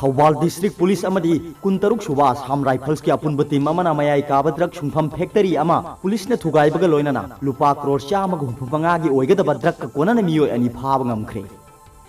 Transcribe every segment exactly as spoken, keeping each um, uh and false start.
Thoubal district police ꯑꯃꯗꯤ ꯀꯨꯟꯇꯔꯨꯛ ꯁꯨꯕ ꯑꯁꯥꯝ ꯔꯥꯏꯐꯜꯁꯀꯤ ꯑꯄꯨꯟꯕ ꯇꯤꯝ ꯑꯃꯅ ꯃꯌꯥꯏ ꯀꯥꯕ ꯗ꯭ꯔꯒ ꯁꯨꯡꯐꯝ ꯐꯦꯛꯇꯔꯤ ꯑꯃ ꯄꯨꯂꯤꯁꯅ ꯊꯨꯒꯥꯏꯕꯒ ꯂꯣꯏꯅꯅ ꯂꯨꯄꯥ ꯀ꯭ꯔꯣꯔ ꯆꯥꯝꯃꯒ ꯍꯨꯝꯐꯨ ꯃꯉꯥꯒꯤ ꯑꯣꯏꯒꯗꯕ ꯗ꯭ꯔꯒꯀ ꯀꯣꯟꯅꯅ ꯃꯤꯑꯣꯏ ꯑꯅꯤ ꯐꯥꯕ ꯉꯝꯈ꯭ꯔꯦ꯫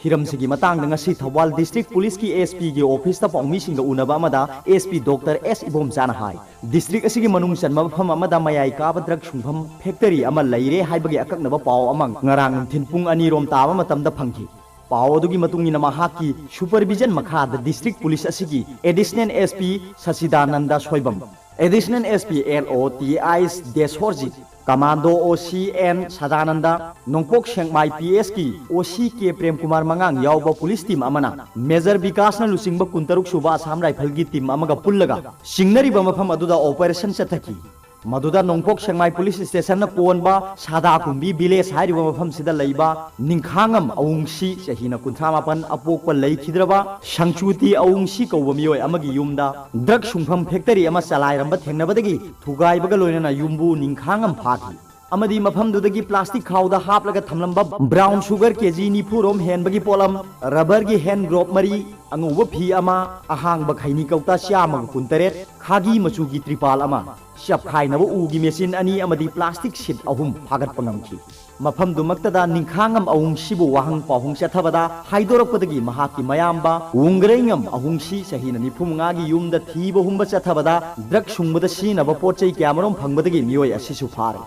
ꯍꯤꯔꯝꯁꯤꯒꯤ ꯃꯇꯥꯡꯗ ꯉꯁꯤ ꯊꯧꯕꯥꯜ ꯗꯤꯁꯇ꯭ꯔꯤꯛ ꯄꯨꯂꯤꯁꯀꯤ ꯑꯦꯁ ꯄꯤꯒꯤ ꯑꯣꯐꯤꯁꯇ ꯄꯥꯎꯃꯤꯁꯤꯡꯒ ꯎꯅꯕ ꯑꯃꯗ ꯑꯦꯁ ꯄꯤ ꯗꯣꯛꯇꯔ ꯑꯦꯁ ꯏꯕꯣꯝꯆꯥꯅ ꯍꯥꯏ, ꯗꯤꯁꯇ꯭ꯔꯤꯛ ꯑꯁꯤꯒꯤ ꯃꯅꯨꯡ ꯆꯟꯕ ꯃꯐꯝ ꯑꯃꯗ ꯃꯌꯥꯏ ꯀꯥꯕ ꯗ꯭ꯔꯒ ꯁꯨꯡꯐꯝ ꯐꯦꯛꯇꯔꯤ ꯑꯃ ꯂꯩꯔꯦ ꯍꯥꯏꯕꯒꯤ ꯑꯀꯛꯅꯕ ꯄꯥꯎ ꯑꯃ ꯉꯔꯥꯡ ꯅꯨꯡꯊꯤꯜ ꯄꯨꯡ ꯑꯅꯤꯔꯣꯝ ꯇꯥꯕ ꯃꯇꯝꯗ ꯐꯪꯈꯤ꯫ ꯄꯥꯎ ꯑꯗꯨꯒꯤ ꯃꯇꯨꯡ ꯏꯟꯅ ꯃꯍꯥꯛꯀꯤ ꯁꯨꯄꯔꯚꯤꯖꯟ ꯃꯈꯥꯗ ꯗꯤꯁꯇ꯭ꯔꯤꯛ ꯄꯨꯂꯤꯁ ꯑꯁꯤꯒꯤ additional S P Sachidananda Soibam, additional S P L O T ꯑꯥꯏꯁ Desorjit, commando O C and Sadananda, ꯅꯣꯡꯄꯣꯛ ꯁꯦꯛꯃꯥꯏ ꯄꯤ ꯑꯦꯁꯀꯤ ꯑꯣ ꯁꯤ ꯀꯦ ꯄ꯭ꯔꯦꯝꯀꯨꯃꯥꯔ ꯃꯉꯥꯡ ꯌꯥꯎꯕ ꯄꯨꯂꯤꯁ ꯇꯤꯝ ꯑꯃꯅ ꯃꯦꯖꯔ ꯕꯤꯀꯥꯁꯅ ꯂꯨꯆꯤꯡꯕ ꯀꯨꯟꯇꯔꯨꯛ ꯁꯨꯕ ꯑꯁꯥꯝ ꯔꯥꯏꯐꯜꯒꯤ ꯇꯤꯝ ꯑꯃꯒ ꯄꯨꯜꯂꯒ ꯆꯤꯡꯅꯔꯤꯕ ꯃꯐꯝ ꯑꯗꯨꯗ ꯑꯣꯄꯔꯦꯁꯟ ꯆꯠꯊꯈꯤ꯫ ꯃꯗꯨꯗ ꯅꯣꯡꯄꯣꯛ ꯁꯦꯛꯃꯥꯏ ꯄꯨꯂꯤꯁ ꯁ꯭ꯇꯦꯁꯟꯅ ꯀꯣꯟꯕ ꯁꯥꯗꯥ ꯀꯨꯝꯕꯤ ꯚꯤꯂꯦꯖ ꯍꯥꯏꯔꯤꯕ ꯃꯐꯝꯁꯤꯗ ꯂꯩꯕ ꯅꯤꯡꯈꯥꯉꯝ ꯑꯋꯨꯡꯁꯤ, ꯆꯍꯤꯅ ꯀꯨꯟꯊ꯭ꯔꯥ ꯃꯥꯄꯟ, ꯑꯄꯣꯛꯄ ꯂꯩꯈꯤꯗ꯭ꯔꯕ ꯁꯪꯆꯨꯇꯤ ꯑꯋꯨꯡꯁꯤ ꯀꯧꯕ ꯃꯤꯑꯣꯏ ꯑꯃꯒꯤ ꯌꯨꯝꯗ ꯗ꯭ꯔꯒ ꯁꯨꯡꯐꯝ ꯐꯦꯛꯇꯔꯤ ꯑꯃ ꯆꯂꯥꯏꯔꯝꯕ ꯊꯦꯡꯅꯕꯗꯒꯤ ꯊꯨꯒꯥꯏꯕꯒ ꯂꯣꯏꯅꯅ ꯌꯨꯝꯕꯨ ꯅꯤꯡꯈꯥꯉꯝ ꯐꯥꯈꯤ ꯑꯃꯗꯤ ꯃꯐꯝꯗꯨꯗꯒꯤ ꯄ꯭ꯂꯥꯁꯇꯤꯛ ꯈꯥꯎꯗ ꯍꯥꯞꯂꯒ ꯊꯝꯂꯝꯕ ꯕ꯭ꯔꯥꯎꯟ ꯁꯨꯒꯔ ꯀꯦꯖꯤ ꯅꯤꯐꯨ ꯔꯣꯝ ꯍꯦꯟꯕꯒꯤ ꯄꯣꯠꯂꯝ, ꯔꯕꯔꯒꯤ ꯍꯦꯟ ꯒ꯭ꯂꯣꯕ ꯃꯔꯤ, ꯑꯉꯧꯕ ꯐꯤ ꯑꯃ, ꯑꯍꯥꯡꯕ ꯈꯩꯅꯤ ꯀꯧꯇꯥ ꯆꯥꯝꯃꯒ ꯀꯨꯟꯇꯔꯦꯠ, ꯈꯥꯒꯤ ꯃꯆꯨꯒꯤ ꯇ꯭ꯔꯤꯄꯥꯜ ꯑꯃ, ꯆꯞꯈꯥꯏꯅꯕ ꯎꯒꯤ ꯃꯦꯆꯤꯟ ꯑꯅꯤ ꯑꯃꯗꯤ ꯄ꯭ꯂꯥꯁꯇꯤꯛ ꯁꯤꯠ ꯑꯍꯨꯝ ꯐꯥꯒꯠꯄ ꯉꯝꯈꯤ꯫ ꯃꯐꯝꯗꯨꯃꯛꯇꯗ ꯅꯤꯡꯈꯥꯉꯝ ꯑꯍꯨꯝ ꯁꯤꯕꯨ ꯋꯥꯍꯪ ꯄꯥꯎꯍꯪ ꯆꯠꯊꯕꯗ ꯍꯥꯏꯗꯣꯔꯛꯄꯗꯒꯤ ꯃꯍꯥꯛꯀꯤ ꯃꯌꯥꯝꯕ ꯋꯨꯡꯒꯔꯩꯉꯝ ꯑꯍꯨꯝꯁꯤ ꯆꯍꯤꯅ ꯅꯤꯐꯨ ꯃꯉꯥꯒꯤ ꯌꯨꯝꯗ ꯊꯤꯕ ꯍꯨꯝꯕ ꯆꯠꯊꯕꯗ ꯗ꯭ꯔꯒ ꯁꯨꯡꯕꯗ ꯁꯤꯖꯤꯟꯅꯕ ꯄꯣꯠ ꯆꯩ ꯀꯌꯥꯃꯔꯨꯝ ꯐꯪꯕꯗꯒꯤ ꯃꯤꯑꯣꯏ ꯑꯁꯤꯁꯨ ꯐꯥꯔꯦ꯫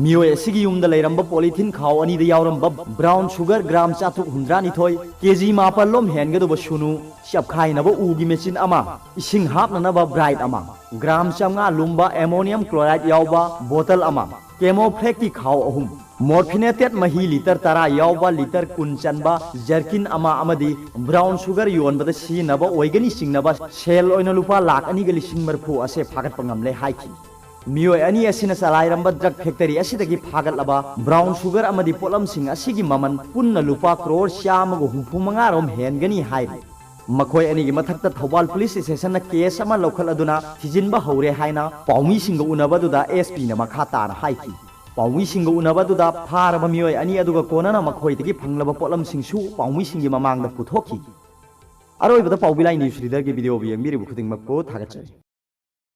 ꯃꯤꯑꯣꯏ ꯑꯁꯤꯒꯤ ꯌꯨꯝꯗ ꯂꯩꯔꯝꯕ ꯄꯣꯂꯤꯊꯤꯟ ꯈꯥꯎ ꯑꯅꯤꯗ ꯌꯥꯎꯔꯝꯕ ꯕ꯭ꯔꯥꯎꯟ ꯁꯨꯒꯔ ꯒ꯭ꯔꯥꯝ ꯆꯥꯇ꯭ꯔꯨꯛ ꯍꯨꯝꯗ꯭ꯔꯥꯅꯤꯊꯣꯏ, ꯀꯦꯖꯤ ꯃꯥꯄꯜ ꯂꯣꯝ ꯍꯦꯟꯒꯗꯧꯕ ꯁꯨꯅꯨ, ꯆꯞꯈꯥꯏꯅꯕ ꯎꯒꯤ ꯃꯦꯆꯤꯟ ꯑꯃ, ꯏꯁꯤꯡ ꯍꯥꯞꯅꯅꯕ ꯕ꯭ꯔꯥꯏꯠ ꯑꯃ, ꯒ꯭ꯔꯥꯝ ꯆꯥꯝꯃꯉꯥ ꯂꯨꯝꯕ ꯑꯦꯃꯣꯅꯤꯌꯝ ꯀ꯭ꯂꯣꯔꯥꯏꯗ ꯌꯥꯎꯕ ꯕꯣꯇꯜ ꯑꯃ, ꯀꯦꯃꯣꯐ꯭ꯂꯦꯛꯀꯤ ꯈꯥꯎ ꯑꯍꯨꯝ, ꯃꯣꯔꯐꯤꯅꯦꯇꯦꯠ ꯃꯍꯤ ꯂꯤꯇꯔ ꯇꯔꯥ ꯌꯥꯎꯕ ꯂꯤꯇꯔ ꯀꯨꯟ ꯆꯟꯕ ꯖꯔꯀꯤꯟ ꯑꯃ ꯑꯃꯗꯤ ꯕ꯭ꯔꯥꯎꯟ ꯁꯨꯒꯔ ꯌꯣꯟꯕꯗ ꯁꯤꯖꯤꯟꯅꯕ ꯑꯣꯏꯒꯅꯤ ꯆꯤꯡꯅꯕ ꯁꯦꯜ ꯑꯣꯏꯅ ꯂꯨꯄꯥ ꯂꯥꯈ ꯑꯅꯤꯒ ꯂꯤꯁꯤꯡ ꯃꯔꯤꯐꯨ ꯑꯁꯦ ꯐꯥꯒꯠꯄ ꯉꯝꯂꯦ ꯍꯥꯏꯈꯤ꯫ ꯃꯤꯑꯣꯏ ꯑꯅꯤ ꯑꯁꯤꯅ ꯆꯂꯥꯏꯔꯝꯕ ꯗ꯭ꯔꯒ ꯐꯦꯛꯇꯔꯤ ꯑꯁꯤꯗꯒꯤ ꯐꯥꯒꯠꯂꯕ ꯕ꯭ꯔꯥꯎꯟ ꯁꯨꯒꯔ ꯑꯃꯗꯤ ꯄꯣꯠꯂꯝꯁꯤꯡ ꯑꯁꯤꯒꯤ ꯃꯃꯜ ꯄꯨꯟꯅ ꯂꯨꯄꯥ ꯀ꯭ꯔꯣꯔ ꯆꯥꯝꯃꯒ ꯍꯨꯝꯐꯨ ꯃꯉꯥ ꯔꯣꯝ ꯍꯦꯟꯒꯅꯤ ꯍꯥꯏꯔꯤ꯫ ꯃꯈꯣꯏ ꯑꯅꯤꯒꯤ ꯃꯊꯛꯇ ꯊꯧꯕꯥꯜ ꯄꯨꯂꯤꯁ ꯁ꯭ꯇꯦꯁꯟꯅ ꯀꯦꯁ ꯑꯃ ꯂꯧꯈꯠꯂꯗꯨꯅ ꯊꯤꯖꯤꯟꯕ ꯍꯧꯔꯦ ꯍꯥꯏꯅ ꯄꯥꯎꯃꯤꯁꯤꯡꯒ ꯎꯅꯕ ꯑꯗꯨꯗ ꯑꯦꯁ ꯄꯤꯅ ꯃꯈꯥ ꯇꯥꯅ ꯍꯥꯏꯈꯤ꯫ ꯄꯥꯎꯃꯤꯁꯤꯡꯒ ꯎꯅꯕ ꯑꯗꯨꯗ ꯐꯥꯔꯕ ꯃꯤꯑꯣꯏ ꯑꯅꯤ ꯑꯗꯨꯒ ꯀꯣꯟꯅꯅ ꯃꯈꯣꯏꯗꯒꯤ ꯐꯪꯂꯕ ꯄꯣꯠꯂꯝꯁꯤꯡꯁꯨ ꯄꯥꯎꯃꯤꯁꯤꯡꯒꯤ ꯃꯃꯥꯡꯗ ꯄꯨꯊꯣꯛꯈꯤ꯫ ꯑꯔꯣꯏꯕꯗ ꯄꯥꯎꯕꯤ ꯂꯥꯏ ꯅ꯭ꯌꯨꯁ ꯔꯤꯗꯔꯒꯤ ꯚꯤꯗꯤꯑꯣꯕꯨ ꯌꯦꯡꯕꯤꯔꯤꯕ ꯈꯨꯗꯤꯡꯃꯛꯄꯨ ꯊꯥꯒꯠꯆꯔꯤ꯫